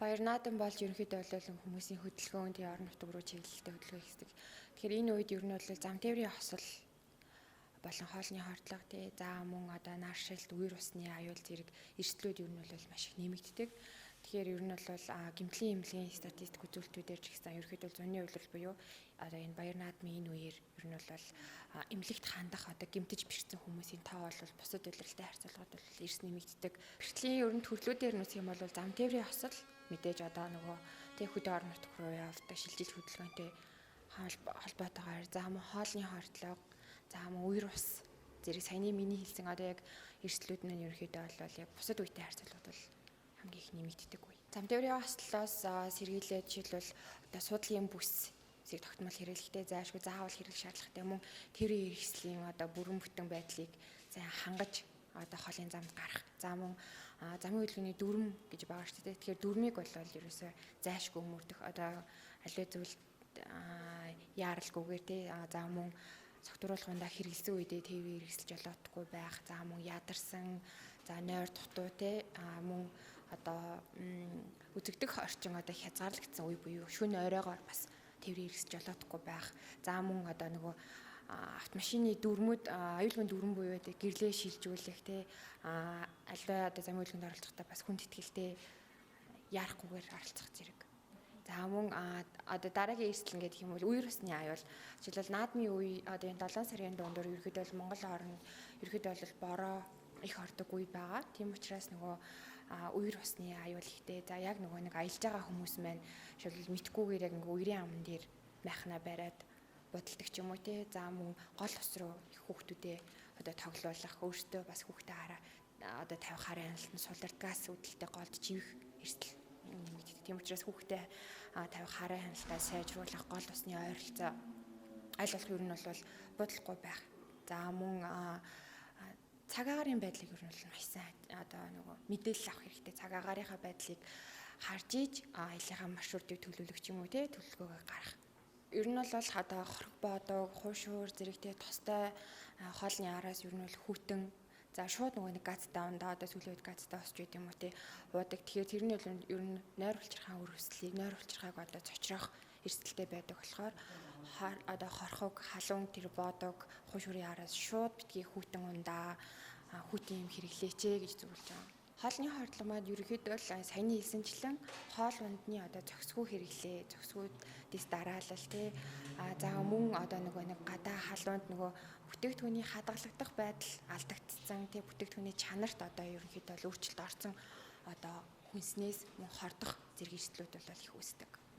Баяр наадам болж ерөнхийдөө бол хүмүүсийн хөдөлгөөн тэгээ орон нутг руу чиглэлтэй хөдөлгөөн хийдэг. Тэгэхээр энэ үед ер нь бол зам тээврийн хосол болон хоолны хордлого тий за мөн одоо наашилт, үер усны аюул зэрэг эрсдлүүд ер нь бол маш их нэмэгддэг. Тэгэхээр ер нь бол гэмтлийн эмнэлгийн статистик үзүүлэлтүүдээр ч гэсэн ерөнхийдөө зуны улирал буюу одоо энэ баяр наадмын энэ үеэр ер нь бол эмнэлэгт хандах одоо гэмтэж бэрхсэн хүмүүсийн тоо бол бусад улиралтай харьцуулахад бол эрс нэмэгддэг. Бэртлийн ер нь төрлүүдээр нь үзэх юм бол зам тээврийн хосол мэдээж одоо нөгөө тэг хөдөө орон нутг руу явдаг шилжилт хөдөлгөөнтэй холбоотойгоор за мөн хоолны хордлого, за мөн үер ус зэрэг саяны миний хэлсэн одоо яг эрсдлүүд нь ерөнхийдөө бол яг бусад үетэй харьцуулахад бол хамгийн их нэмэгддэг үе. Зам тээврийн хослолоос сэргийлээд жишээлбэл одоо суудлын бүс зэрэг тогтмол хэрэглэхдээ зайлшгүй заавал хэрэглэх шаардлагатай, мөн тээврийн хэрэгслийн одоо бүрэн бүтэн байдлыг сайн хангаж одоо холын замд гарах. За мөн замын хөдөлгөөний дүрм гэж байгаа шүү дээ. Тэгэхээр дүрмийг бол ерөөсөө зайлшгүй мөрдөх, одоо аливаа зүйл яаралгүйгээр тий за мөн согтууруулах хэрэгэлсэн үедээ тээврийн хэрэгсэл жолоодохгүй байх, за мөн ядарсан, за нойр дутуу тий мөн одоо үзэгдэх орчин одоо хязгаарлагдсан үе буюу шөнө оройгоор бас тээврийн хэрэгсэл жолоодохгүй байх. За мөн одоо нөгөө автомашины дүрмүүд, аюулгүй дүрм буюу гэрлээ шилжүүлэх тий аливаа одоо замын хөдөлгөөнд оролцохдоо бас хүнд итгэлтэй яарахгүйгээр оролцох зэрэг. За мөн одоо дараагийн эрсдэл гэдэг юм бол үер усны аюул. Жишээлбэл, наадмын үе одоо энэ 7 сарын дундуур ерөөхдөө бол Монгол орнд ерөөхдөө бол бороо их ордог үе байгаа. Тийм учраас нөгөө үер усны аюул ихтэй. За яг нөгөө нэг аялж байгаа хүмүүс маань жишээлбэл мэдхгүйгээр яг ингээ үерийн аман дээр майхнаа бариад будалдаг ч юм уу те. За мөн гол ус руу их хүүхдүүдээ одоо тоглуулах, өөртөө бас хүүхдээ хараа одоо тавих харын хяналтанд сулардгаас үүдэлтэй голд живэх эрсдэл нэмэгддэг. Тийм учраас хүүхдээ тавих харын хяналтаа сайжруулах, гол усны ойролцоо аль болох ер нь бол буудлахгүй байх. За мөн цаг агаарын байдлыг ер нь бол маш сайн одоо нөгөө мэдээлэл авах хэрэгтэй. Цаг агаарынхаа байдлыг харж иж аяллахаа маршрутыг төлөвлөх ч юм уу те төлөвлөгөөгөө гаргах. Ер нь бол одоо хорог боодог, хуушуур зэрэгтэй тостой хоолны араас ер нь бол хүйтэн. За шууд нөгөө нэг газтай ундаа одоо сүүлийн үед газтай босч байд юм уу те уудаг. Тэгэхээр тэрний бол ер нь нойр булчирхаан үр өслийг, нойр булчирхааг одоо цочрох эрсдэлтэй байдаг болохоор одоо хорхог, халуун тэр боодог, хуушуурын араас шууд битгий хүйтэн ундаа, хүйтэн юм хэрэглээч ээ гэж зөвлөж байгаа. Хоолны хордлого маань ерөнхийдөө л саяны хэлсэнчлэн хоол ундны одоо зохисгүй хэрэглээ, зохисгүй дэс дараалал тий. За мөн одоо нөгөө нэг гадаа халуунд нөгөө бүтээгдэхүүний хадгалагдах байдал алдагдсан тий, бүтээгдэхүүний чанарт одоо ерөнхийдөө л өөрчлөлт орсон одоо хүнснээс мөн хордох зэрэг эрсдлүүд бол их үүсдэг.